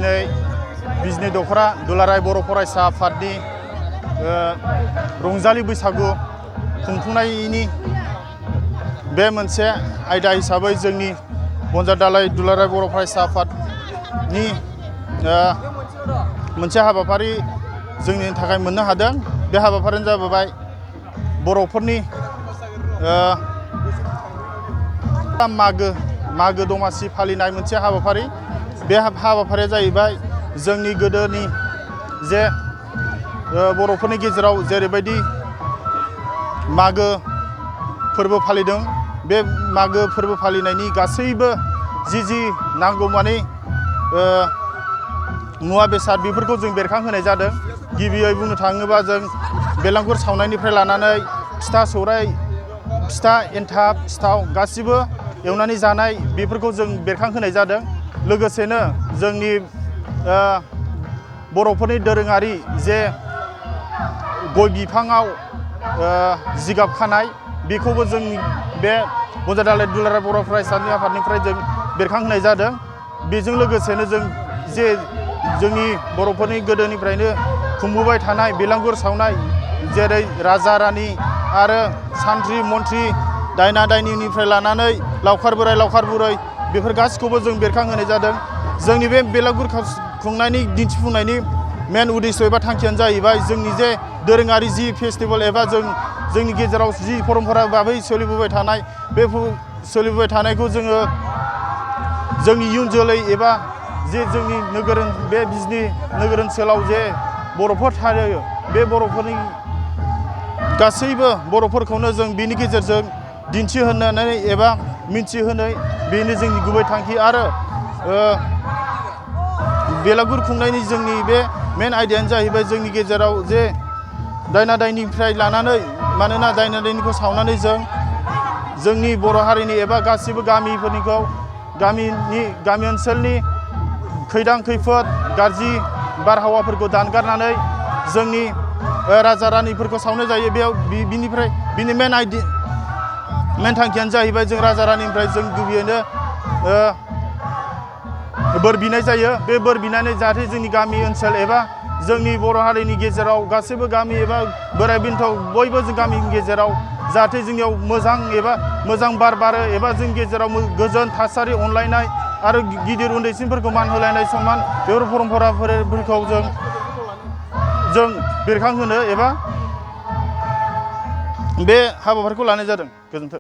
दिनै बिजनी दख'रा दुलाराय बर' फरायसा आफादनि रंजालि बैसागु खुंफुंनायनि बे मोनसे आयदा हिसाबै जोंनि बनजारदालाय दुलाराय बर' फरायसा आफादनि मोनसे हाबाफारि जोंनि थाखाय मोननो हादों। बे हाबाफारियानो जाबाय बर'फोरनि मागो दमासि फालिनाय मोनसे हाबाफारि। बे हाबाफारिया जाहैबाय जोंनि गोदोनि जे बर'फोरनि गेजेराव जेरैबायदि मागो फोरबो फालिदों, बे मागो फोरबो फालिनायनि गासैबो जि नांगौमानि मुवा बेसाद बेफोरखौ जों बेरखांहोनाय जादों। गिबियै बुंनो थाङोबा जों बेलांगुर सावनायनिफ्राय लानानै फिथा सौराय, फिथा एन्थाब, सिथाव गासिबो एवनानै जानाय बेफोरखौ जों बेरखांहोनाय जादों। लोगोसेनो जोंनि बर'फोरनि दोरोङारि जे गय बिफाङाव जिगाब खानाय, बेखौबो जोंनि बे बनजारदालाय दुलाराय बर' फरायसा आफादनिफ्राय जों बेरखांहोनाय जादों। बेजों लोगोसेनो जों जे जोंनि बर'फोरनि गोदोनिफ्रायनो खुंबोबाय थानाय बेलांगुर सावनाय, जेरै राजा रानि आरो सानथ्रि मन्थ्रि दायना दायनिनिफ्राय लानानै लावखार बोराय लावखार बुरै बेफोर गासिखौबो जों बेरखांहोनाय जादों। जोंनि बे बेलांगुर खुंनायनि दिन्थिफुंनायनि मेन उद्देश्य एबा थांखियानो जाहैबाय जोंनि जे दोरोङारि जि फेस्टिभेल एबा जोंनि गेजेराव जि परम्परा भाबै सोलिबोबाय थानाय, बे सोलिबोबाय थानायखौ जोङो जोंनि इयुन जोलै एबा जे जोंनि बे बिजनी नोगोर ओनसोलाव जे बर'फोर थायो, बे बर'फोरनि गासैबो बर'फोरखौनो जों बेनि गेजेरजों दिन्थिहोनानै एबा मिन्थिहोनाय, बेनो जोंनि गुबै थांखि। आरो बेलागुर खुंनायनि जोंनि बे मेन आयदायानो जाहैबाय जोंनि गेजेराव जे दायना दायनिफ्राय लानानै, मानोना दायना दायनिखौ सावनानै जोंनि बर' हारिनि एबा गासिबो गामिफोरनिखौ गामि ओनसोलनि खैदां खैफोद गाज्रि बारहावाफोरखौ दानगारनानै जोंनि राजा रानिफोरखौ सावनाय जायो। बेयाव बिनि मेन थांखियानो जाहैबाय जों राजा रानिनिफ्राय जों गिबियैनो बोर बिनाय जायो। बे बोर बिनानै जाहाथे जोंनि गामि ओनसोल एबा जोंनि बर' हारिनि गेजेराव गासैबो गामि एबा बोराइ बेन्थ' बयबो जों गामिनि गेजेराव जाहाथे जोंनियाव मोजां बार बारो एबा जोंनि गेजेराव गोजोन थासारि, अनलायनाय आरो गिदिर उन्दैसिनफोरखौ मान होलायनाय सनमान, बेफोर परम्पराफोरखौ जों बेरखांहोनो एबा बे हाबाफारिखौ लानाय जादों। गोजोन्थों।